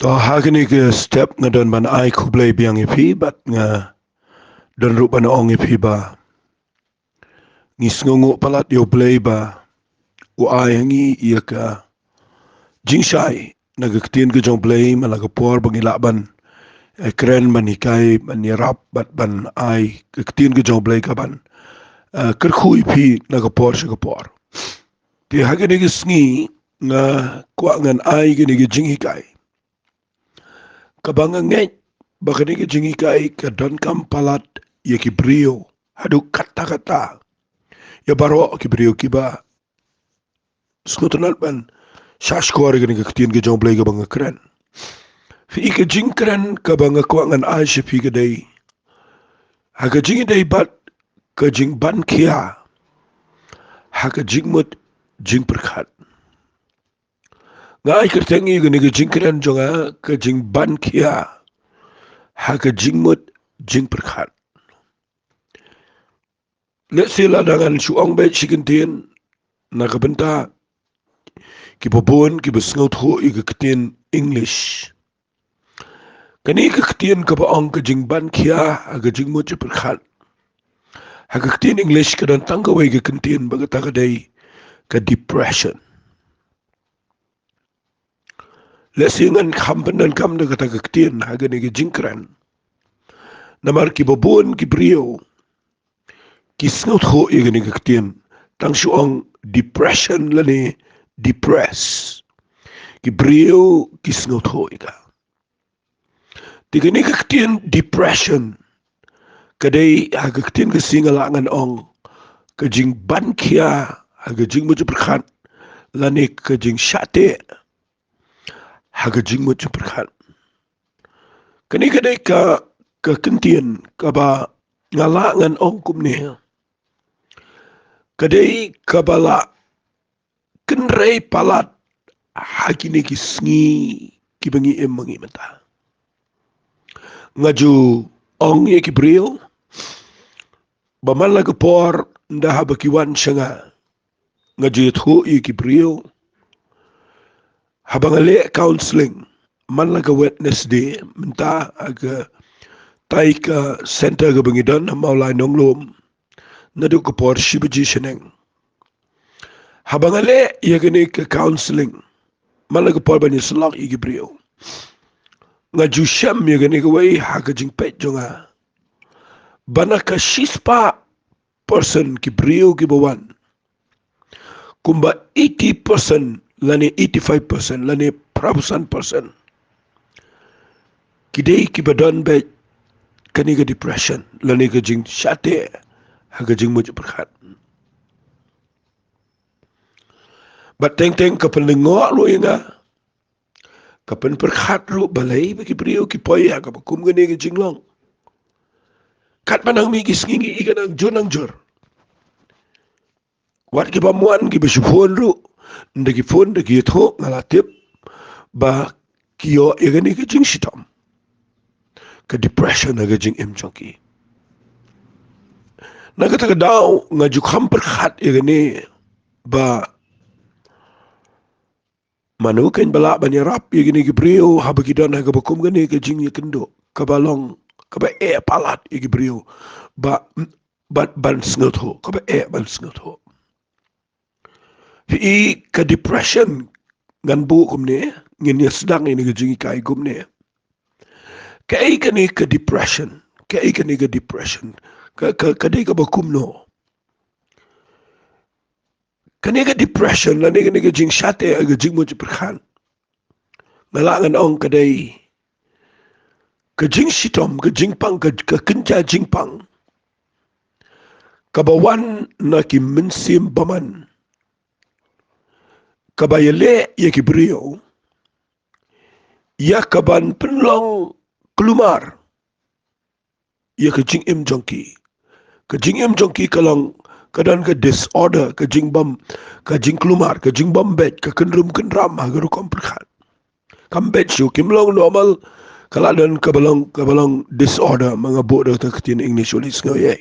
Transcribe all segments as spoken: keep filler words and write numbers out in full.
To, ha kane ka step nga don ban ai khublei biang ïa phi, bad nga don ruh ban ong ïa phi ba ngi sngewnguh palat ïa U Blei ba u ai ha ngi ïa ka jingshai na ka ktien ka jong U Blei, man la ka por ba ngi lah ban, eh, kren, ban hikai, ban ïarap, bad ban ai ka ktien ka jong U Blei ka ban, eh, kyrkhu ïa phi na ka por sha ka por. Te ha kane ka sngi nga kwah ngan ai kane ka jinghikai kaba nga ngeit ba kane ka jinghikai ka donkam palat ïa ki briew haduh katta katta, ïa baroh ki briew kiba sngewtynnat ban shahshkor ïa kane ka ktien ka jong U Blei kaba nga kren. Phi, ka jingkren kaba nga kwah ngan ai sha phi ka dei ha ka jingïadei bad ka jingban khia ha ka jingmut jingpyrkhat. Nga ai kyrteng ïa kane ka jingkren jong nga, ka jingban khia ha ka jingmut jingpyrkhat. Let's say lada ngan shu ong beit shi kyntien na ka bynta kiba bun kiba sngewthuh ïa ka ktien English. Kane ka ktien kaba ong ka jingban khia ha ka jingmut jingpyrkhat, ha ka ktien English ka don tang kawei ka kyntien ba kata ka dei ka depression. Let's say ngan kham pyndonkam da kata ka ktien ha kane ka jingkren, namar kiba bun ki briew ki sngewthuh ïa kane ka ktien tang shu ong depression lane depress. Ki briew ki sngewthuh ïa ka. Te kane ka ktien depression ka dei ha ka ktien Khasi nga lah ngan ong ka jingban khia ha ka jingmut jingpyrkhat lane ka jingshah teh ha ka jingmut jingpyrkhat. Kane ka dei ka, ka kyntien kaba nga lah ngan ong kumne, ka dei kaba lah kynrei palat ha kine ki sngi kiba ngi im ma ngi mynta. Nga ju ong ïa ki briew ba man la ka por ynda haba ki wan sha nga, nga ju ïathuh ïa ki briew. Haba nga leh counseling man la ka Wednesday mynta ha katai ka center kaba ngi don ha Mawlai Nonglum, naduh ka por shi baje shaneng. Haba nga leh ïa kane ka counseling man la ka por ban ïasyllok ïa ki briew, nga ju shem ïa kane kawei ha ka jingpeit jong nga ba na ka shispah percent ki briew kiba wan, kumba eighty percent lane eighty-five percent lane phra phew san percent ki dei kiba don beit kane ka depression lane ka jingshah teh ha ka jingmut jingpyrkhat. Bad teng teng ka pynlyngngoh ruh ïa nga, ka pynpyrkhat ruh balei ba ki briew ki poi ha kaba kum kane ka jinglong. Katba nang mih ki sngi ngi ïohi ka nangjur nangjur. Wat kiba wan kiba shu phone ruh, ynda ki phone da ki ïathuh nga la tip ba ki ïoh ïa kane ka jingshitom, ka depression ha ka jingim jong ki. Na kata ka daw nga ju kham pyrkhat ïa kane ba mano kein ba lah ban ïarap ïa kine ki briew haba ki don ha kaba kum kane ka jingïakynduh kaba long kaba eh palat ïa ki briew ba, ba, ban sngewthuh, kaba eh ban sngewthuh. Phi i, ka depression, ngan buh kumne, ngin ïa sdang ïa kane ka jinghikai kumne. Kaei kane ka depression, kaei kane ka depression, ka, ka, ka dei kaba kumno? Kane ka depression lane kane ka jingshah teh ha ka jingmut jingpyrkhat, nga lah ngan ong ka dei ka jingshitom, ka jingpang, ka, ka kynja jingpang kaba wan na ki mynsiem bymman, kaba ïaleh ïa ki briew ïa kaban pynlong kulmar ïa ka jingim jong ki. Ka jingim jong ki ka long, ka don ka disorder, ka jingbym, ka jingkulmar, ka jingbym beit, ka kynrum kynram ha ka rukom pyrkhat. Kam beit shuh, kim long normal, ka la don kaba long, kaba long disorder, ma nga buh da ka ktien English u leh sngew ïa.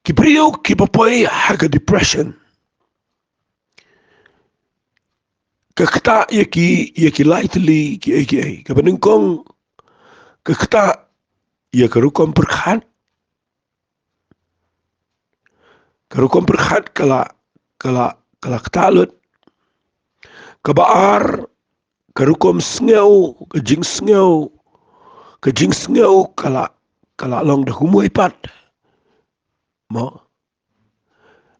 Ki briew kiba poi ha ka depression, Ka ktah ïa ki, ïa ki lai tylli ki ei ki ei. Kaba nyngkong, ka ktah ïa ka rukom pyrkhat. Ka rukom pyrkhat ka la, ka la, ka la ktah lut. Kaba ar, ka rukom sngew, ka jingsngew, ka jingsngew ka la, ka la long da kumwei pat. Mo.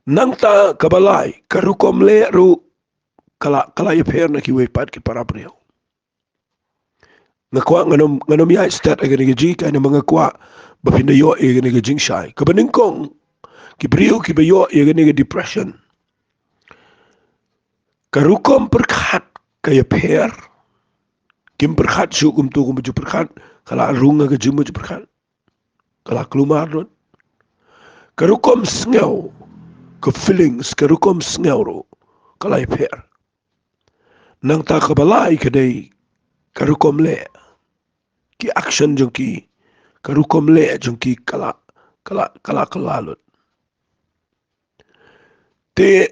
Nangta kaba lai, ka rukom leh ruh ka la, ka la ïapher na kiwei pat ki para briew. Nga kwah ngan ym, ngan ym ïaid stet ha kane ka jinghikai namar nga kwah ba phin da ïoh ïa kane ka jingshai. Kaba nyngkong, ki briew kiba ïoh ïa kane ka depression, ka rukom pyrkhat ka ïapher. Kim pyrkhat shuh kumto kumba ju pyrkhat, ka la rung ha ka jingmut ju pyrkhat. Ka la kulmar lut. Ka rukom sngew, ka feelings, ka rukom sngew ruh ka la ïapher. Nangta kaba lai ka dei ka rukom leh, ki action jong ki, ka rukom leh jong ki ka la, ka la, ka la, ka la lut. Te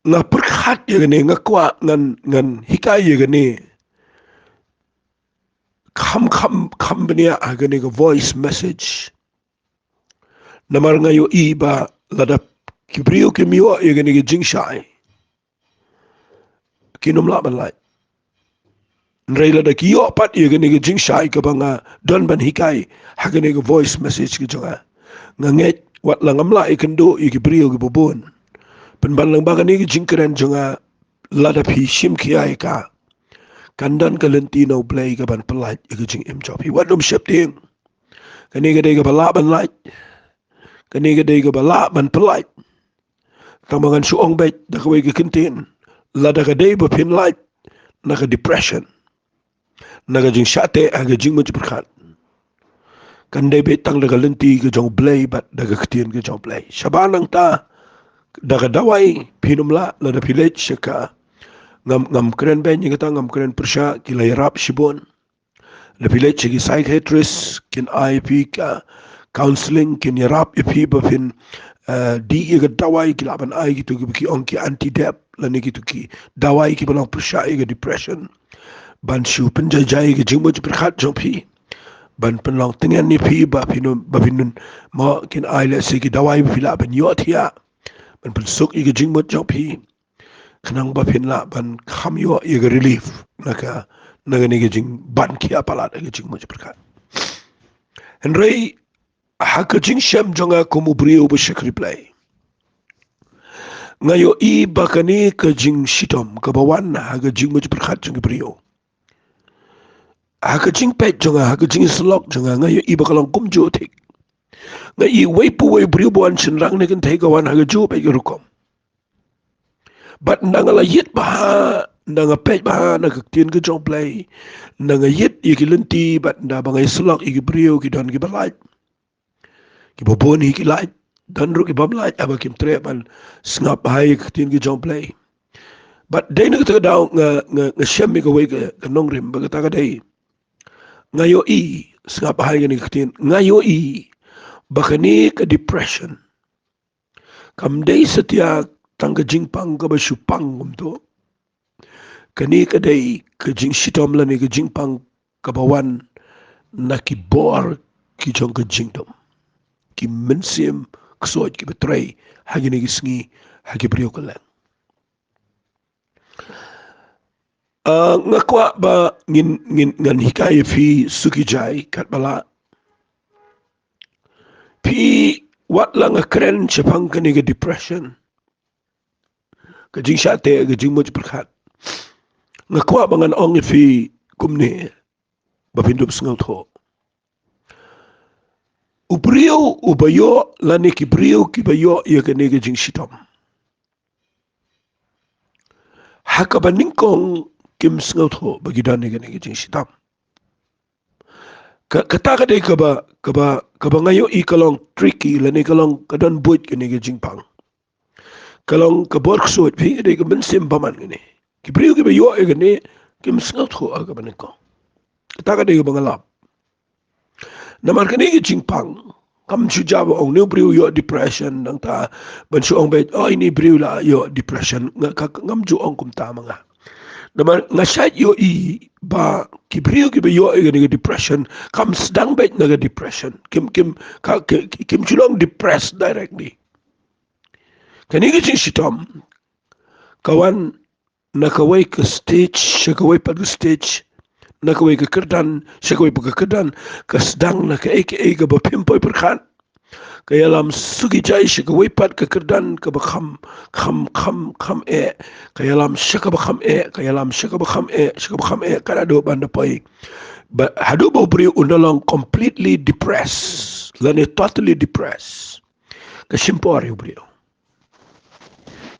nga pyrkhat ïa kane, nga kwah ngan, ngan hikai ïa kane kham, kham, kham bniah ha kane ka voice message. Namar nga ïohi ba lada ki briew kim ïoh ïa kane ka jingshai, kin ym lah ban lait. Hynrei lada ki ïoh pat ïa kane ka jingshai kaba nga don ban hikai ha kane ka voice message ka jong nga, nga ngeit wat la ngam lah ïakynduh ïa ki briew kiba bun, pynban lang ba kane ka jingkren jong nga, lada phi shim khia ïa ka, kan don ka lynti na U Blei ka ban pyllait ïa ka jingim jong phi. Wat nym sheptieng. Kane ka dei kaba lah ban lait. Kane ka dei kaba lah ban pyllait. Tang ba ngan shu ong beit da kawei ka kyntien, lada ka dei ba phin lait na ka depression, na ka jingshah teh ha ka jingmut jingpyrkhat, kan dei beit tang da ka lynti ka jong U Blei bad da ka ktien ka jong U Blei. Shabar nangta, da ka dawai phin ym lah, lada phi leit sha ka, ngam, ngam kren beiñ ïa kata, ngam kren pyrshah, ki la ïarap shibun. Lada phi leit sha ki psychiatrist, kin ai phi ka counseling, kin ïarap ïa phi ba phin, eh, dih ïa ka dawai, ki lah ban ai kito kiba ki ong ki anti-dep lane kito ki dawai kiba long pyrshah ïa ka depression, ban shu pynjaijai ïa ka jingmut jingpyrkhat jong phi, ban pynlong tyngen ïa phi ba phin, ba phin, mo, kin ai lehse ki dawai ba phi lah ban ïohthiah ban pynsuk ïa ka jingmut jong phi, khnang ba phin lah ban kham ïoh ïa ka relief na ka, na kane ka jingban khia palat ha ka jingmut jingpyrkhat. Hynrei ha ka jingshem jong nga kum u briew ba shakri Blei, nga ïohi ba kane ka jingshitom kaba wan ha ka jingmut jingpyrkhat jong ki briew, ha ka jingpeit jong nga, ha ka jingsyllok jong nga, nga ïohi ba ka long kumjuh thik. Nga ïohi uwei pa uwei u briew ba wan shynrang ne kynthei ka wan ha kajuh beit ka rukom. Bad ynda nga la ïit bha, ynda nga peit bha na ka ktien ka jong U Blei, ynda nga ïit ïa ki lynti, bad ynda ba nga ïasyllok ïa ki briew, ki don kiba lait, kiba bun hi ki lait, don ruh ki bym lait, haba kim treh ban sngap bha ïa ka ktien ka jong U Blei. Bad dei na kata ka daw nga, nga, nga shem ïa kawei ka, ka nongrim, ba kata ka dei, nga ïohi, sngap bha ïa kane ka ktien, nga ïohi ba kane ka depression kam dei satia tang ka jingpang kaba shu pang kumto. Kane ka dei ka jingshitom lane ka jingpang kaba wan na ki bor ki jong ka jingdum, ki mynsiem ksuid kiba trei ha kine ki sngi ha ki briew kylleng. Ah, nga kwah ba ngin, ngin, ngan hikai ïa phi suki jai katba lah. Phi, wat la nga kren shaphang kane ka depression, ka jingshah teh, ka jingmut jingpyrkhat, nga kwah ba ngan ong ïa phi kumne, ba phin dup sngewthuh. U briew uba ïoh lane ki briew kiba ïoh ïa kane ka jingshitom, ha kaba nyngkong kim sngewthuh ba ki don ïa kane ka jingshitom. Ka, kata ka dei kaba, kaba, kaba nga ïohi ka long tricky lane ka long ka don buit kane ka jingpang. Ka long ka bor ksuid, phi, ka dei ka mynsiem bymman kane. Ki briew kiba ïoh ïa kane kim sngewthuh ha kaba nyngkong. Kata ka dei kaba nga lap. Namar kane ka jingpang, kam shu jia ba ong une u briew u ïoh depression, nangta ban shu ong beit, oh, ine i briew la ïoh depression, nga, ka, ngam ju ong kumta ma nga. Namar nga shait ïohi ba ki briew kiba ïoh ïa kane ka depression kam sdang beit na ka depression. Kim, kim, ka, ki, ki, kim ju long depressed directly. Kane ka jingshitom ka wan na kawei ka stage sha kawei pat ka stage, na kawei ka kyrdan sha kawei pat ka kyrdan, ka sdang na kaei kaei kaba phim poi pyrkhat. Ka ïalam suki jai sha kawei pat ka kyrdan kaba kham, kham, kham, kham eh. Ka ïalam sha kaba kham eh, ka ïalam sha kaba kham eh, sha kaba kham eh, ka da duh ban da poi. Ba, haduh ba u briew un da long completely depressed, lane totally depressed. Ka shim por ïa u briew.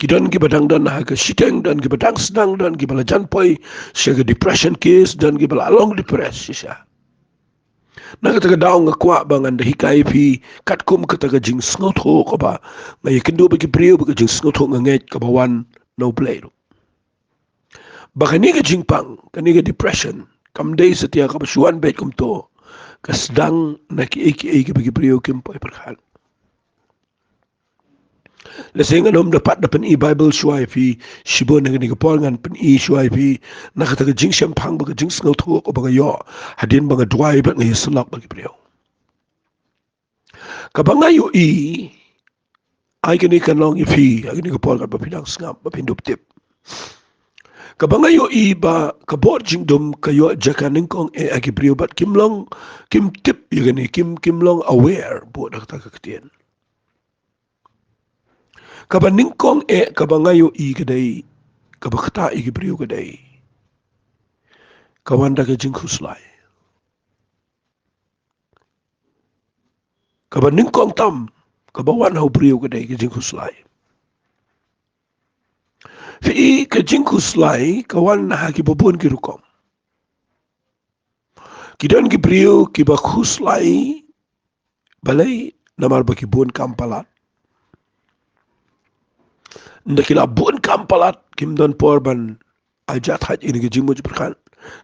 Ki don kiba dang don ha ka shiteng, don kiba dang sdang, don kiba la jan poi sha ka depression case, don kiba la long depressed shisha. Na kata ka daw nga kwah ba ngan da hikai ïa phi katkum kata ka jingsngewthuh kaba nga ïakynduh bad ki briew, bad ka jingsngewthuh nga ngeit kaba wan na U Blei ruh. Ba kane ka jingpang, kane ka depression kam dei satia kaba shu wan beit kumto. Ka sdang na kiei kiei kiba ki briew kim poi pyrkhat. Lehse ngan ym da pat da pyni Bible shuwa ïa phi shibun ha kane ka por, ngan pyni shuwa ïa phi na kata ka jingshemphang bad ka jingsngewthuh kaba nga ïoh hadien ba nga duwai bad nga ïasyllok bad ki briew. Kaba nga ïohi, ai kane kan long ïa phi ha kane ka por katba phi dang sngap ba phin dup tip. Kaba nga ïohi ba ka bor jingdum ka ïoh jaka nyngkong eh ha ki briew bad kim long, kim tip ïa kane, kim, kim long aware bad da kata ka ktien. Kaba nyngkong eh kaba nga ïohi ka dei, kaba ktah ïa ki briew ka dei, ka wan da ka jingkhuslai. Kaba nyngkong tam kaba wan ha u briew ka dei ka jingkhuslai. Phi i, ka jingkhuslai ka wan ha kiba bun ki rukom. Ki don ki briew kiba khuslai, balei? Namar ba ki bun kam palat. Nda ki la bun kam palat, kim don por ban ai jahthait ïa kine ki jingmut jingpyrkhat.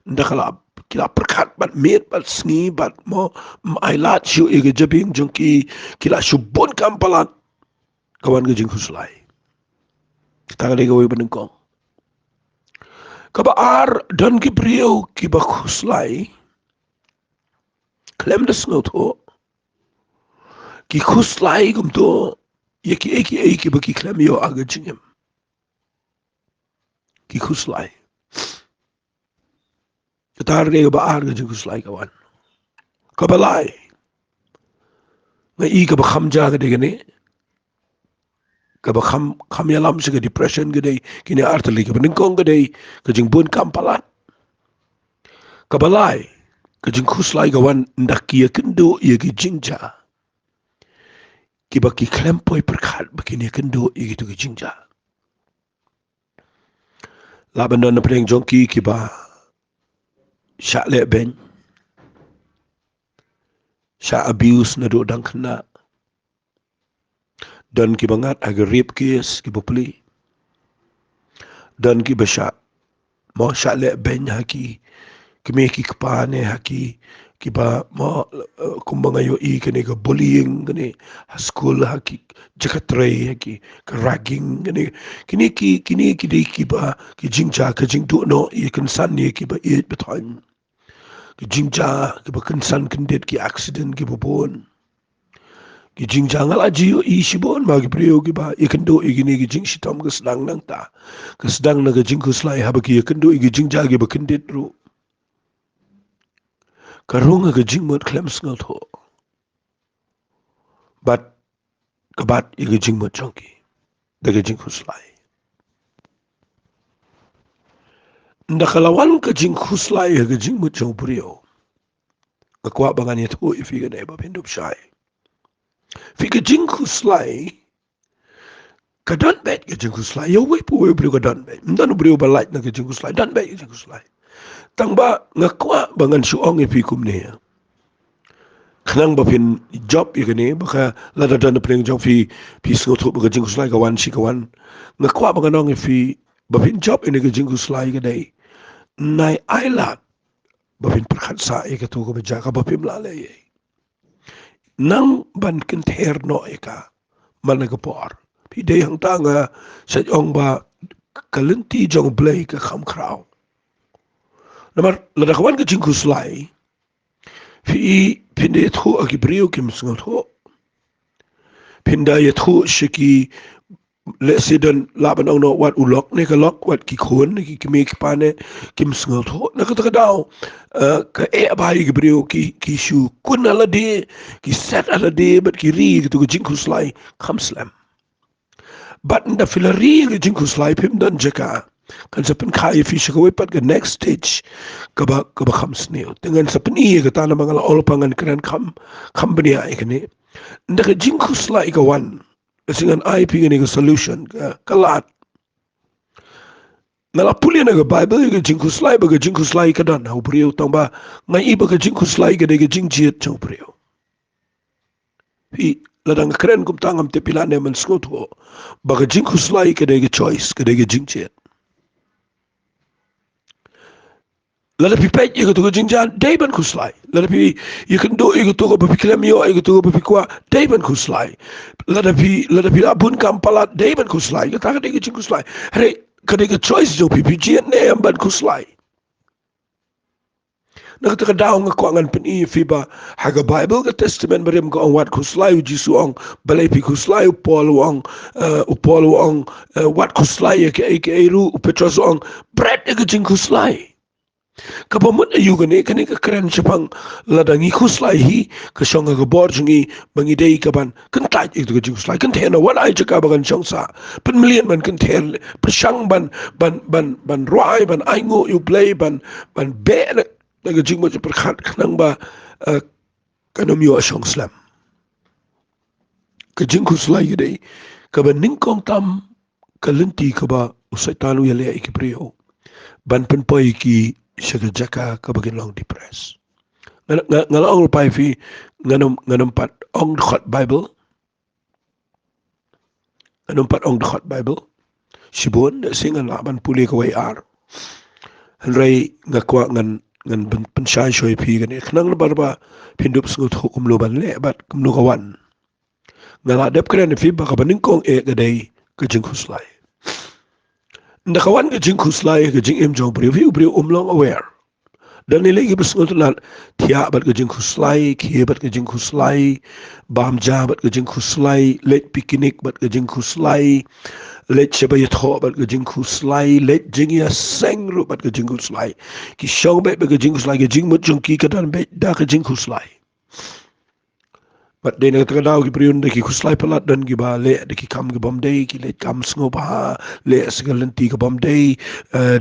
Nda ki la, ki la pyrkhat bad miet bad sngi bad mo, ym ailad shuh ïa ka jabieng jong ki, ki la shu bun kam palat. Ka wan ka jingkhuslai. Kata ka dei kawei ba nyngkong. Kaba ar, don ki briew kiba khuslai khlem da sngewthuh. Ki khuslai kumto ïa kiei kiei kiba ki khlem ïoh ha ka jingim. Ki khuslai. Kata ka dei kaba ar ka jingkhuslai ka wan. Kaba lai, nga i kaba kham jia ka dei kane. Kaba kham, kham ïalam sha ka depression ka dei kine ar tylli. Kaba nyngkong ka dei ka jingbun kam palat. Kaba lai, ka jingkhuslai ka wan nda ki ïakynduh ïa ki jingjia kiba ki khlem poi pyrkhat ba kin ïakynduh ïa kito ki jingjia. Lah ban don na pdeng jong ki kiba shah leh beiñ, shah abuse naduh dang khynnah. Don kiba ngat ha ka rape case kiba plie. Don kiba shah, mo, shah leh beiñ ha ki kmie ki kpa ne ha ki, kiba mo, eh, kumba nga ïohi kane ka bullying kane ha skul, ha ki jaka trei, ha ki, ka ragging kane. Kine ki, kine ki dei kiba, ki jingjia, ka jingduh noh ïa kynsan ïa kiba ïeit ba thoiñ. Ki jingjia kiba kynsan kyndit, ki accident kiba bun. Ki jingjia nga la ju ïohi shibun ba ki briew kiba ïakynduh ïa kine ki jingshitom ka sdang nangta. Ka sdang na ka jingkhuslai, haba ki ïakynduh ïa ki jingjia kiba kyndit ruh, ka rung ha ka jingmut khlem sngewthuh. Bad ka bat ïa ka jingmut jong ki da ka jingkhuslai. Nda ka la wan ka jingkhuslai ha ka jingmut jong u briew, nga kwah ba ngan ïathuh ïa phi kane ba phin dup shai. Phi, ka jingkhuslai, ka don beit ka jingkhuslai. Ïa uwei pa uwei u briew ka don beit. Ym don u briew ba lait na ka jingkhuslai. Don beit ka jingkhuslai. Tang ba nga kwah ba ngan shu ong ïa phi kumne, khnang ba phin jop ïa kane, ba ka lada don na pdeng jong phi, phi sngewthuh ba ka jingkhuslai ka wan shi ka wan. Nga kwah ba ngan ong ïa phi, ba phin jop ïa kane ka jingkhuslai ka dei, nai ailad ba phin pyrkhat sah ïa kato kaba jia kaba phim lah leh ei. Nang ban kynther noh ïa ka man la ka por. Phi dei hangta, nga sa ong ba ka lynti jong U Blei ka kham khraw. Namar lada ka wan ka jingkhuslai, phi i, phin da ïathuh ha ki briew kim sngewthuh. Phin da ïathuh sha ki, lehse don lah ban ong noh wat u lok ne ka lok, wat ki khun ne ki kmie ki kpa ne kim sngewthuh. Na kata ka daw, eh, ka eh bha ïa ki briew, ki, ki shu kun ha lade, ki set ha lade, bad ki ri ïa katu ka jingkhuslai kham slem. Bad ynda phi la ri ïa ka jingkhuslai phim don jaka, kan sa pynkha ïa phi sha kawei pat ka next stage kaba, kaba kham sniew. Te ngan sa pyni ïa kata namar nga la ong lypa ngan kren kham, kham bniah ïa kane. Ynda ka jingkhuslai ka wan, lehse ngan ai phi kane ka solution, ka, ka lad. Nga la pule na ka Baibl ïa ka jingkhuslai, ba ka jingkhuslai ka don ha u briew, tangba nga i ba ka jingkhuslai ka dei ka jingjied jong u briew. Phi, lada nga kren kumta ngam tip phi lah ne ban sngewthuh ba ka jingkhuslai ka dei ka choice, ka dei ka jingjied. Lada phi peit ïa katu ka jingjia, dei ban khuslai. Lada phi ïakynduh ïa katu kaba phi khlem ïoh, ïa katu kaba phi kwah, dei ban khuslai. Lada phi, lada phi lah bun kam palat, dei ban khuslai. Kata ka dei ka jingkhuslai. Hynrei ka dei ka choice jong phi, phi jied ne em ban khuslai. Na kata ka daw nga kwah ngan pyni ïa phi ba ha ka Baibl, ka Testament Barim ka ong wat khuslai, u Jisu u ong balei phi khuslai, u Paul u ong, eh, u Paul u ong, eh, wat khuslai ïa kiei kiei ruh, u Petros u ong bret ïa ka jingkhuslai. Kaba mut aïu kane, kane ka kren shaphang lada ngi khuslai hi, ka shong ha ka bor jong ngi ba ngi dei ka ban kyntait ïa katu ka jingkhuslai. Kyntait na wat ai jaka ba kan shong sah. Pynmlien ban kyntait, pyrshang ban, ban, ban, ban rwai, ban ainguh ïa u Blei, ban, ban beh na, na ka jingmut jingpyrkhat khnang ba, eh, kan ym ïoh shong slem. Ka jingkhuslai ka dei kaba nyngkong tam ka lynti kaba u Soitan u ïaleh ïa ki briew ban pynpoi ki sha ka jaka kaba kin long depressed. Nga, nga, nga la ong lypa ïa phi, ngan ym, ngan ym pat ong dkhot Baibl. Ngan ym pat ong dkhot Baibl. Shibun, lehse ngan lah ban pule kawei ar. Hynrei nga kwah ngan, ngan pyn-, pynshai shuwa ïa phi kane khnang namar ba phin dup sngewthuh kumno ban leh bad kumno ka wan. Nga la dep kren ïa phi ba kaba nyngkong eh ka dei ka jingkhuslai. Ynda ka wan ka jingkhuslai ha ka jingim jong u briew, phi, u briew um long aware. Don ngi leh kiba sngewtynnat, thiah bad ka jingkhuslai, khie bad ka jingkhuslai, bam ja bad ka jingkhuslai, leit picnic bad ka jingkhuslai, leit shaba ïathoh bad ka jingkhuslai, leit jingïaseng ruh bad ka jingkhuslai. Ki shong beit bad ka jingkhuslai, ka jingmut jong ki ka don beit da ka jingkhuslai. Bad dei na kata ka daw ki briew ynda ki khuslai palat don kiba leh da ki kam ki bym dei, ki leit kam sngewbha, leh sha ka lynti ka bym dei, eh,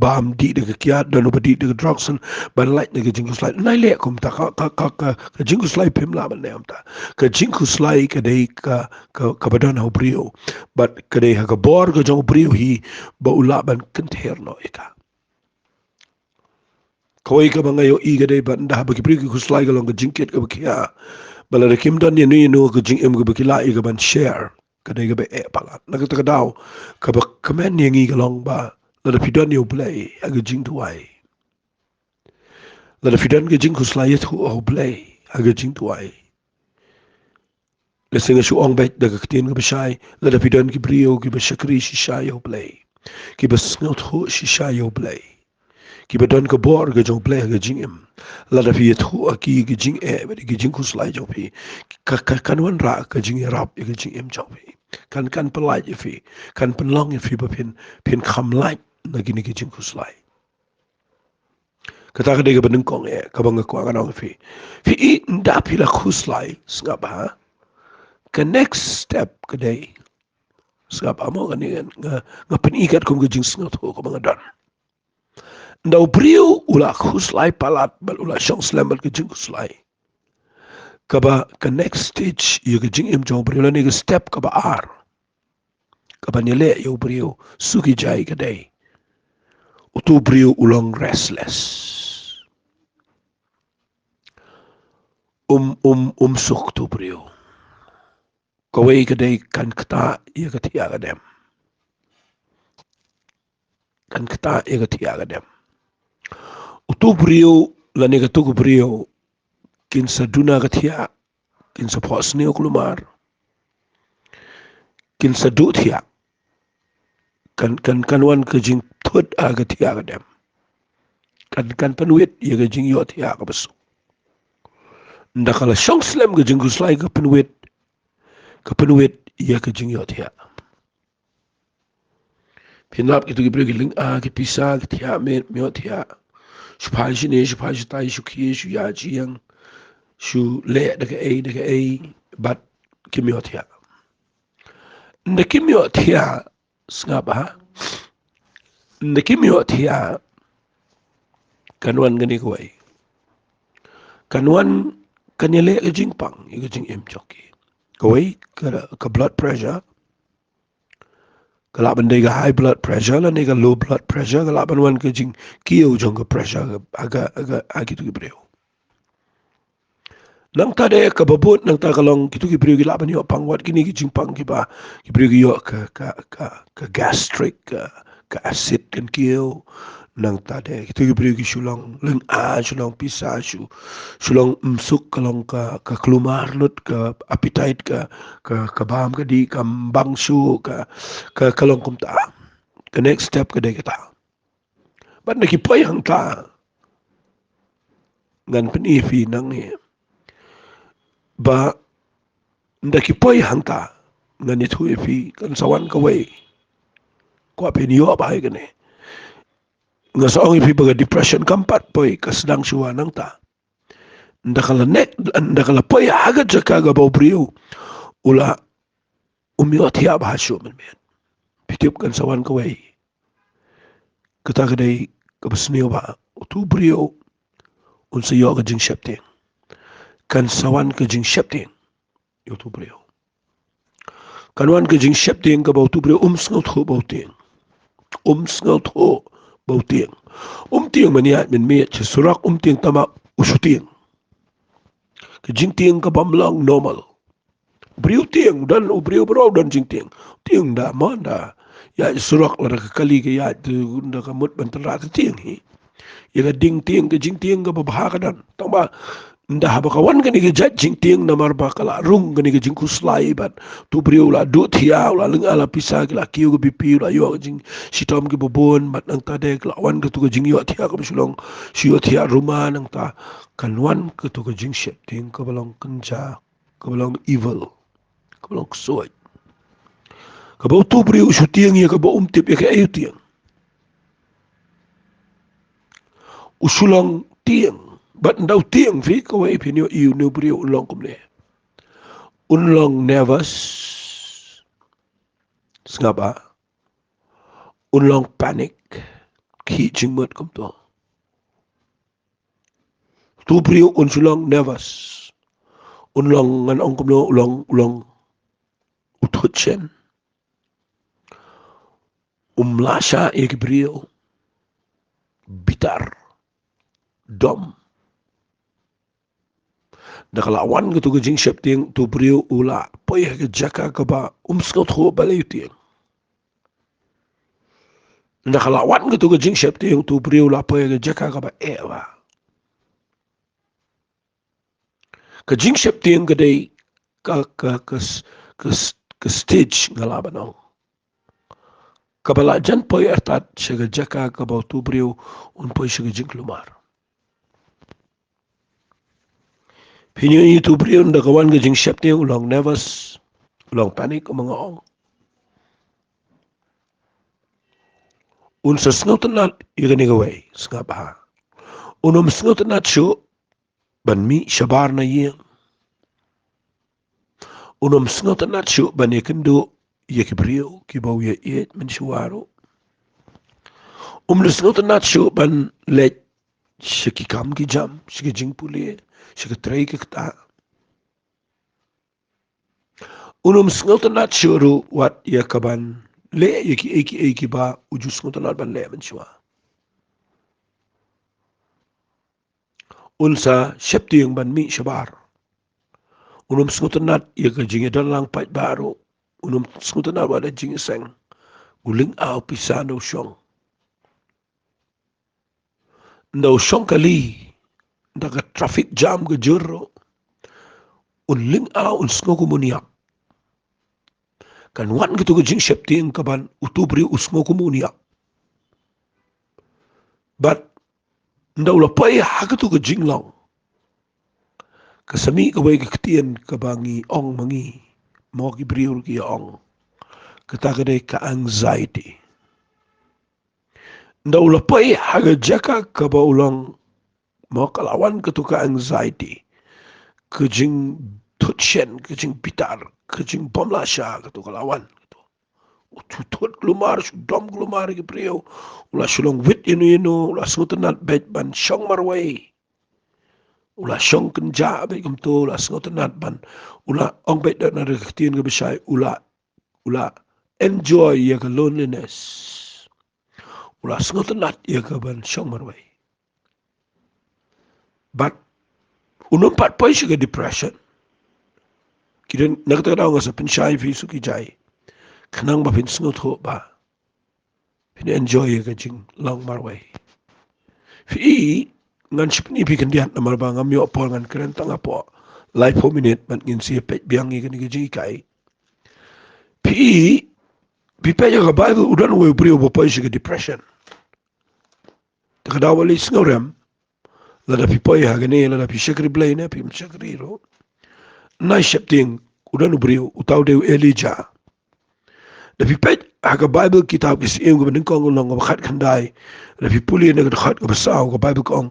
bam dih da ka kiad, don uba dih da ka drugs, ban lait na ka jingkhuslai. Nai leh kumta, ka, ka, ka, ka, ka jingkhuslai phim lah ban leh kumta. Ka jingkhuslai ka dei ka, ka, kaba don ha u briew. Bad ka dei ha ka bor ka jong u briew hi ba u lah ban kynther noh ïa ka. Kawei kaba nga ïohi ka dei ba ynda haba ki briew ki khuslai ka long ka jingkit kaba khia. Ba lada kim don ïano ïano ka jingim kaba ki lah ïa ka ban share, ka dei kaba eh palat. Na kata ka daw, kaba kmen ïa ngi ka long ba lada phi don ïa u Blei ha ka jingduwai, lada phi don ka jingkhuslai, ïathuh ha u Blei ha ka jingduwai. Lehse nga shu ong beit da ka ktien kaba shai, lada phi don ki briew kiba shakri shisha ïa u Blei, kiba sngewthuh shisha ïa u Blei, kiba don ka bor ka jong u Blei ha ka jingim, lada phi ïathuh ha ki ka jingeh bad ki jingkhuslai jong phi, ka, ka, kan wanrah ka jingïarap ïa ka jingim jong phi. Kan, kan pynlait ïa phi, kan pynlong ïa phi ba phin, phin kham lait na kine ki jingkhuslai. Kata ka dei kaba nyngkong eh, kaba nga kwah ngan ong ïa phi. Phi i, ynda phi la khuslai, sngap bha. Ka next step ka dei, sngap bha mo, kane nga, nga, nga pyni katkum ka jingsngewthuh kaba nga don. Ynda u briew u la khuslai palat bad u la shong slem bad ka jingkhuslai, kaba ka next stage ïa ka jingim jong u briew lane ka step kaba ar kaban ïaleh ïa u briew, suki jai ka dei, utu u briew u long restless. Um, um, um suk utu u briew. Kawei ka dei kan ktah ïa ka thiah ka dem. Kan ktah ïa ka thiah ka dem. Utu u briew lane katu ka briew kin sa duna ka thiah, kin sa phohsniew kulmar, kin sa duh thiah. Kan, kan, kan wan ka jingthut ha ka thiah ka dem. Kan, kan pynwit ïa ka jingïohthiah kaba suk. Ynda ka la shong slem ka jingkhuslai, ka pynwit, ka pynwit ïa ka jingïohthiah. Phin lap kito ki briew ki lynga, ki pisa, ki thiah miet, ym ïohthiah. Shu phai shane, shu phai shatai, shu khie, shu ïaid, shu ïeng, shu leh da kaei da kaei, bad kim ïohthiah. Ynda kim ïohthiah, sngap ha. Ynda kim ïohthiah, kan wan kane kawei. Kan wan, kan ïaleh ka jingpang ïa ka jingim jong ki. Kawei, ka, ka blood pressure. Ka lah ban dei ka high blood pressure lane ka low blood pressure, ka lah ban wan ka jingkiew jong ka pressure ha ka, ha ka, ha kito ki briew. Nangta de kaba bud, nangta ka long kito ki briew ki lah ban ïoh pang wat kine ki jingpang kiba, ki briew ki ïoh ka, ka, ka, ka gastric, ka, ka acid kan kiew. Nangta de kito ki briew ki shu long lynga, shu long pisa, shu, shu long ym suk, ka long ka, ka kulmar lut, ka appetite, ka, ka, ka bam ka dih kam bang shuh, ka, ka, ka long kumta. Ka next step ka dei kata. Bad ynda ki poi hangta, ngan pyni ïa phi nangne ba ynda ki poi hangta, ngan ïathuh ïa phi, kan sa wan kawei. Kwah phin ïoh bha ïa kane. Nga sa ong ïa phi ba ka depression kam pat poi, ka sdang shuwa nangta. Ynda ka la nek, ynda ka la poi ha ka jaka kaba u briew u la, um ïohthiah bha shuh mynmiet. Phi tip kan sa wan kawei. Kata ka dei kaba sniew bha. Uto u briew un sa ïoh ka jingsheptieng. Kan sa wan ka jingsheptieng ïa uto u briew. Kan wan ka jingsheptieng kaba uto u briew um sngewthuh ba u tieng. Um sngewthuh ba u tieng. Um tieng ban ïaid mynmiet sha surok, um tieng tang ba u shu tieng. Ka jingtieng kabym long normal. Briew tieng, don u briew baroh don jingtieng. Tieng da mon da ïaid surok, lada ka kali ka ïaid, te ynda ka mut ban tynrah te tieng hi. Ïa ka ding tieng, ka jingtieng kaba bha ka don. Tang ba ynda haba ka wan kane ka jait jingtieng namar ba ka la rung kane ka jingkhuslai bad uto u briew u la duh thiah, u la lynga, la pisa, ki la kiew ka B P, u la ïoh ka jingshitom kiba bun, bad nangta de ka la wan kato ka jingïohthiah kaba shu long, shu ïohthiah ruma, nangta kan wan kato ka jingsheptieng kaba long kynja, kaba long evil, kaba long ksuid. Kaba uto u briew u shu tieng ïa kaba um tip ïa kaei u tieng. U shu long tieng. Bad ynda u tieng, phi, kawei, phin ïohi une u briew un long kumne. Un long nervous. Sngap ha. Un long panic. Khih jingmut kumto. Uto u briew un shu long nervous. Un long, ngan ong kumno, u long, u long u thut shen. Um lah shah ïa ki briew. Bitar. Dom. Ynda ka la wan kato ka jingsheptieng, uto u briew u la poi ha ka jaka kaba um sngewthuh balei u tieng. Ynda ka la wan kato ka jingsheptieng, uto u briew u la poi ha ka jaka kaba eh bha. Ka jingsheptieng ka dei ka, ka, ka s-, ka s-, ka stage, nga lah ban ong, kaba la jan poi artat sha ka jaka kaba uto u briew un poi sha ka jingkulmar. Phin ïohi uto u briew ynda ka wan ka jingsheptieng, u long nervous, u long panic, kumba nga ong. Un sa sngewtynnat ïa kane kawei, sngap ha. Un ym sngewtynnat shuh ban mih shabar na ïing. Un ym sngewtynnat shuh ban ïakynduh ïa ki briew kiba u ïaieit mynshuwa ruh. Um sngewtynnat shuh ban leit sha ki kam ki jam, sha ki jingpule, sha ka trei ka ktah. Un ym sngewtynnat shuh ruh wat ïa kaban leh ïa kiei kiei kiba u ju sngewtynnat ban leh mynshuwa. Un sa sheptieng ban mih shabar. Un ym sngewtynnat ïa ka jingïadon lang paidbah ruh. Un ym sngewtynnat wat ïa jingïaseng. U lynga u pisa ynda u shong. Ynda u shong kali, ynda ka traffic jam ka jur ruh, un lynga, un sngew kum un ïap. Kan wan kato ka jingsheptieng kaban uto u briew u sngew kum un ïap. Bad Ynda u la poi ha katu ka jinglong, ka sa mih kawei ka ktien kaba ngi ong ma ngi, mo ki briew ki ong, kata ka dei ka anxiety. Ynda u la poi ha ka jaka kaba u long, mo ka la wan katu ka anxiety, ka jingthut shen, ka jingbitar, ka jingbym lah sha, katu ka la wan. U shu thut kulmar, shu dom kulmar ïa ki briew. U la shu long wit ïano ïano, u la sngewtynnat beit ban shong marwei. U la shong kynjah beit kumto, u la sngewtynnat ban, u la ong beit da na ka ktien kaba shai, u la, u la enjoy ïa ka loneliness. U la sngewtynnat ïa ka ban shong marwei. Bad un ym pat poi sha ka depression. Ki don, na kata ka daw nga sa pynshai ïa phi suki jai, khnang ba phin sngewthuh ba phin enjoy ïa ka jinglong marwei. Phi, ngan sa pyni ïa phi khyndiat namar ba ngam ïoh por, ngan kren tang hapoh laiphew minit bad ngin sa ïa peit biang ïa kane ka jinghikai. Phi, phi peit ïa ka Bible, u don uwei u briew ba poi sha ka depression. Te ka daw ba leit sngewrem, lada phi poi ha kane, lada phi shakri Blei ne phim shakri ruh, nai sheptieng, u don u briew, uta u dei u Elijah. Da phi peit ha ka Bible, kitab Ki Syiem kaba nyngkong, lynnong kaba khatkhyndai, da phi pule na ka dkhot kaba saw, ka Bible ka ong,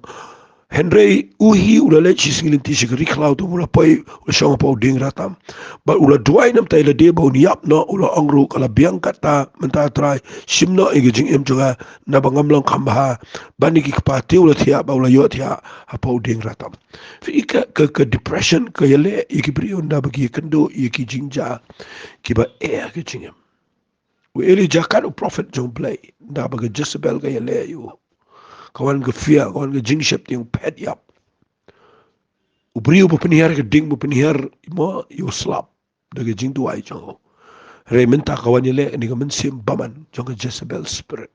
hynrei u hi u la leit shisngi lynti sha ka ri khlaw, te u la poi, u la shong hapoh u dieng ratam. Bad u la duwai na bynta ïa lade ba un ïap noh, u la ong ruh, ka la biang katta mynta Trai, shim noh ïa ka jingim jong nga, naba ngam long kham bha ban ïa ki kpa. Te u la thiah bad u la ïohthiah hapoh u dieng ratam. Phi, ka, ka, ka depression ka ïaleh ïa ki briew naba ki ïakynduh ïa ki jingjia kiba eh ha ka jingim. U Elijah kat u prophet jong Blei, naba ka Jezebel ka ïaleh ïa u. Ka wan ka fear, ka wan ka jingsheptieng, phet ïap. U briew ba pynhiar ka ding, ba pynhiar, mo, ïa u slap da ka jingduwai jong u. Hynrei mynta ka wan ïaleh kane ka mynsiem bymman jong ka Jezebel spirit.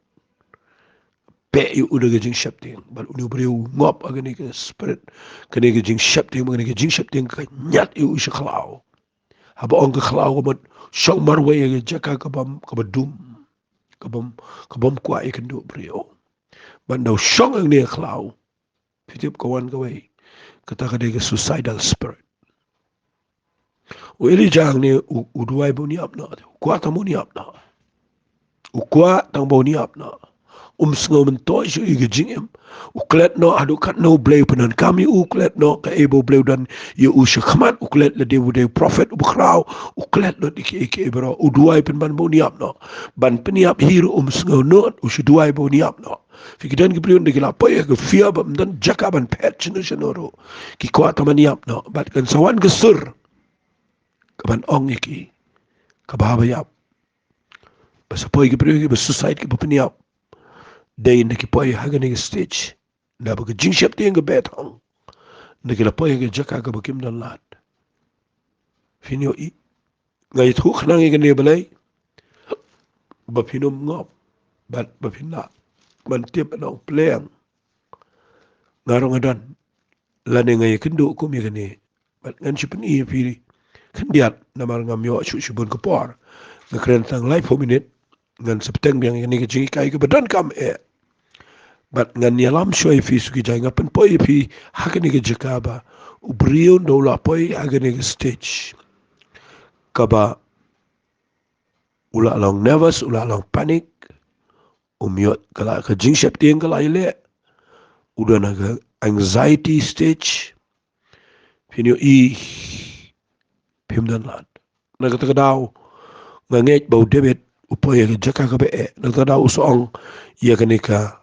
Phet ïa u da ka jingsheptieng, bad une u briew u ngop ha kane ka spirit, kane ka jingsheptieng, kane ka jingsheptieng ka ñiad ïa u sha khlaw. Haba ong ka khlaw, ka mut shong marwei ha ka jaka kabym, kaba dum, kabym, kabym kwah ïakynduh briew. Bad ynda u shong hangne ha khlaw, phi tip ka wan kawei, kata ka dei ka suicidal spirit. U Elijah hangne u, u duwai ba un ïap noh, u kwah tang ba un ïap noh. U kwah tang ba un ïap noh. Um sngew myntoi shuh ïa ka jingim. U klet noh haduh katno U Blei u pyndonkam ïa u, u klet noh kaei ba U Blei u don ïa u shakhmat, u klet lade u dei u prophet uba khraw, u klet noh ïa kiei kiei baroh, u duwai pynban ba un ïap noh. Ban pynïap hi ruh um sngew nud, u shu duwai ba un ïap noh. Phi, ki don ki briew ynda ki la poi ha ka fear, bym don jaka ban phet shano shano ruh, ki kwah tang ban ïap noh. Bad kan sa wan ka sur kaban ong ïa ki, kaba haba ïap, ba sa poi ki briew kiba suicide, kiba pynïap, dei ynda ki poi ha kane ka stage, naba ka jingsheptieng ka beh thang, ynda ki la poi ha ka jaka kaba kim don lad. Phin ïohi, nga ïathuh khnang ïa kane balei, ba phin ym ngop, bad ba phin lah ban tip, ban ong, Blei, nga ruh nga don, lane nga ïakynduh kum ïa kane. Bad ngan sa pyni ïa phi khyndiat, namar ngam ïoh shuh shibun ka por. Nga kren tang laiphew minit, ngan sa bteng biang ïa kane ka jinghikai kaba donkam eh. Bad ngan ïalam shuwa ïa phi suki jai, nga pynpoi ïa phi ha kane ka jaka ba u briew ynda u la poi ha kane ka stage, kaba u la long nervous, u la long panic, um ïoh, ka la, ka jingsheptieng ka la ïaleh, u don ha ka anxiety stage. Phin ïohi, phim don lad. Na kata ka daw, nga ngeit ba u David u poi ha ka jaka kaba eh. Na kata ka daw u sa ong ïa kane ka,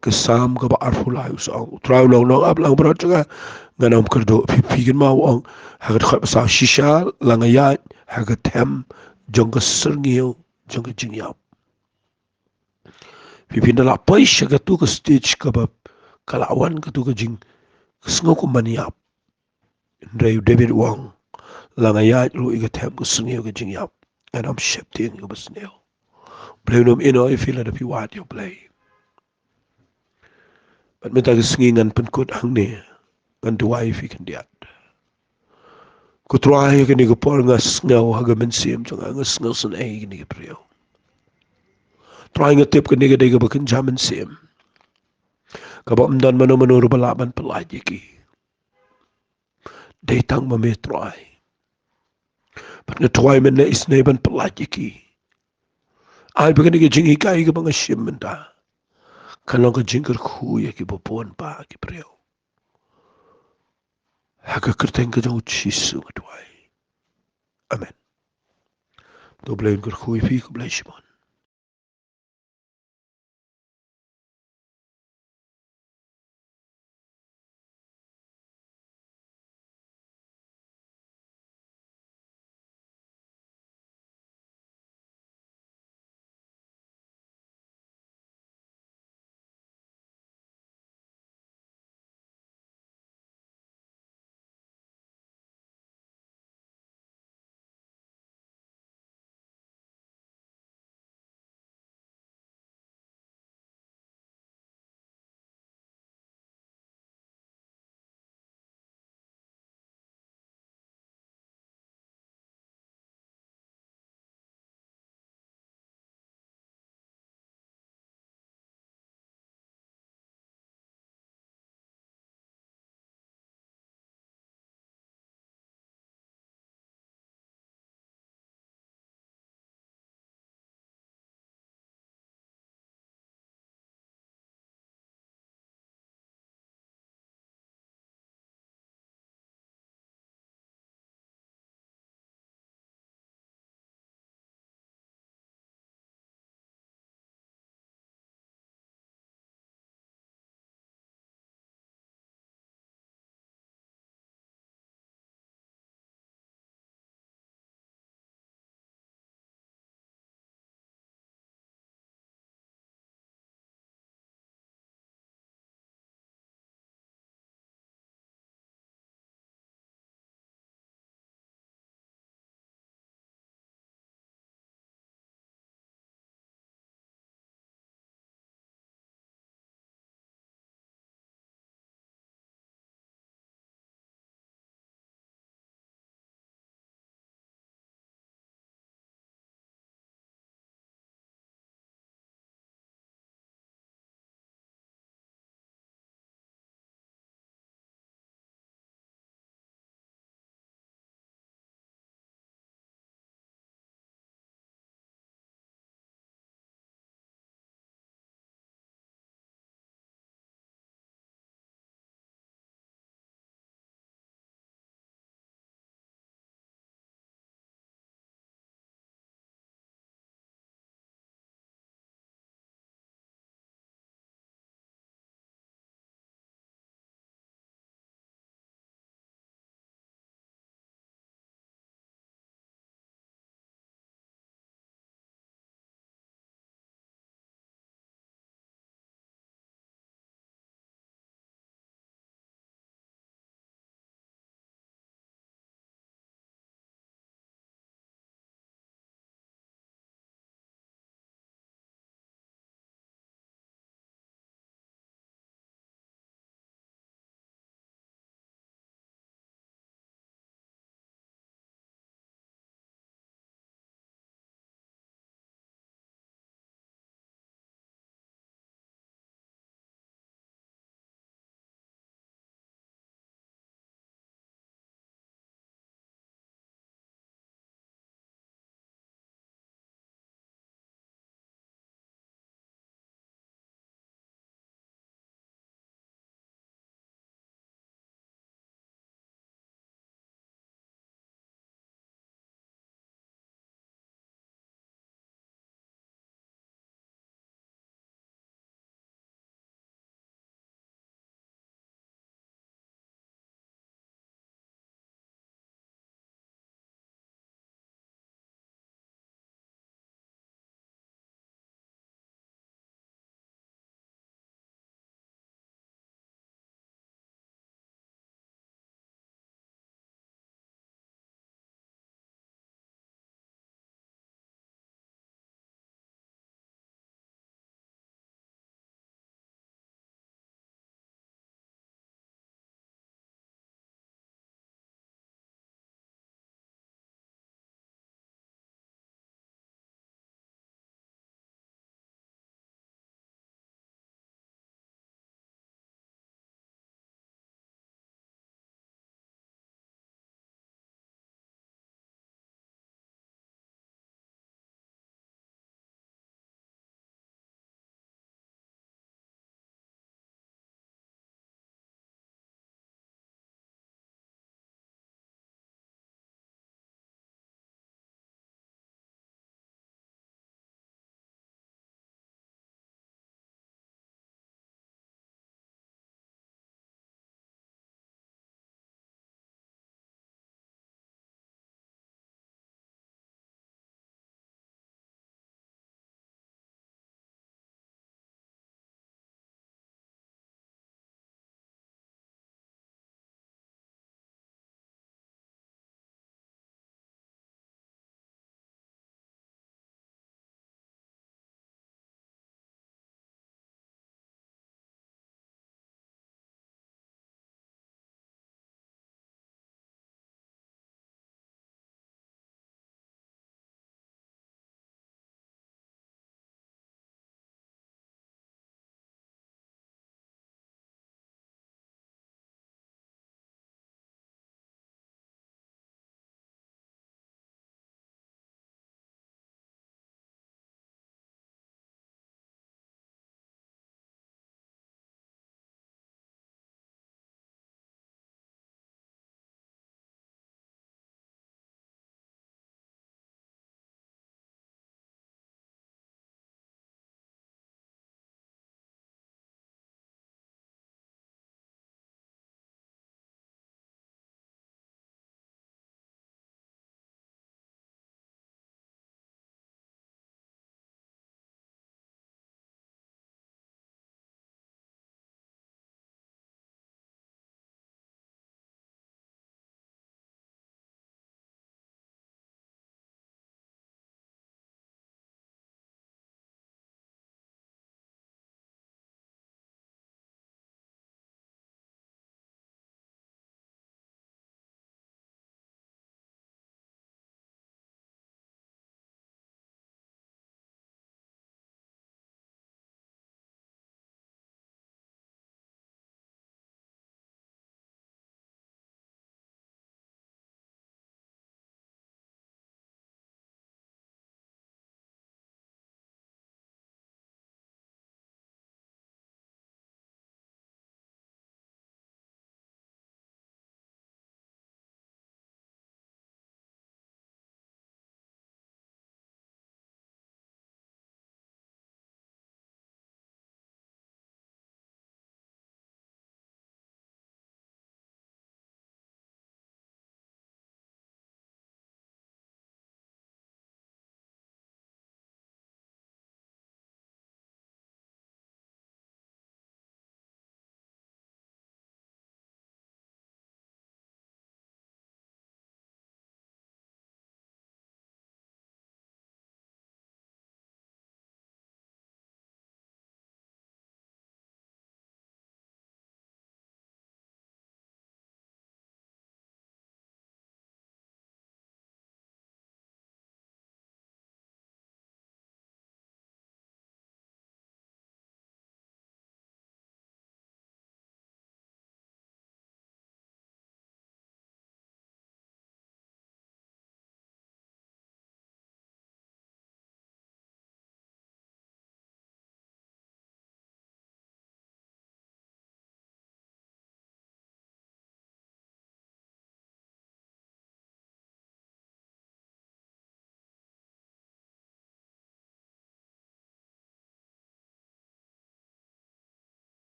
ka Salm kaba arphew lai, u sa ong, U Trai u long nongap lang baroh jong nga, ngan ym kyrduh. Phi, phi kynmaw u ong ha ka dkhot ba saw, shisha la nga ïaid ha ka them jong ka syrngiew jong ka jingïap. Phi, phi, ynda la poi sha katu ka stage kaba ka la wan katu ka jing, ka sngew kum ban ïap. Hynrei u David u ong, la nga ïaid ruh ïa ka them ka syrngiew ka jingïap, ngan ym sheptieng ïa kaba sniew. Blei un ym ïehnoh ïa phi lada phi wad ïa u Blei. Bad mynta ka sngi ngan pynkut hangne, ngan duwai ïa phi khyndiat. Ko Trai, ha kane ka por nga sngew ha ka mynsiem jong nga, nga sngew sngewsynei ïa kane ka briew. Trai, nga tip kane ka dei kaba kynja mynsiem. kaba ym don mano mano ruh ba lah ban pyllait ïa ki. Dei tang ma me Trai. Bad nga duwai mynne isynei ban pyllait ïa ki. Ai ba kane ka jinghikai kaba nga shim mynta kan long ka jingkyrkhu ïa kiba bun ba ki briew. Ha ka kyrteng ka jong u Jisu nga duwai. Amen. To Blei un kyrkhu ïa phi, khublei shibun.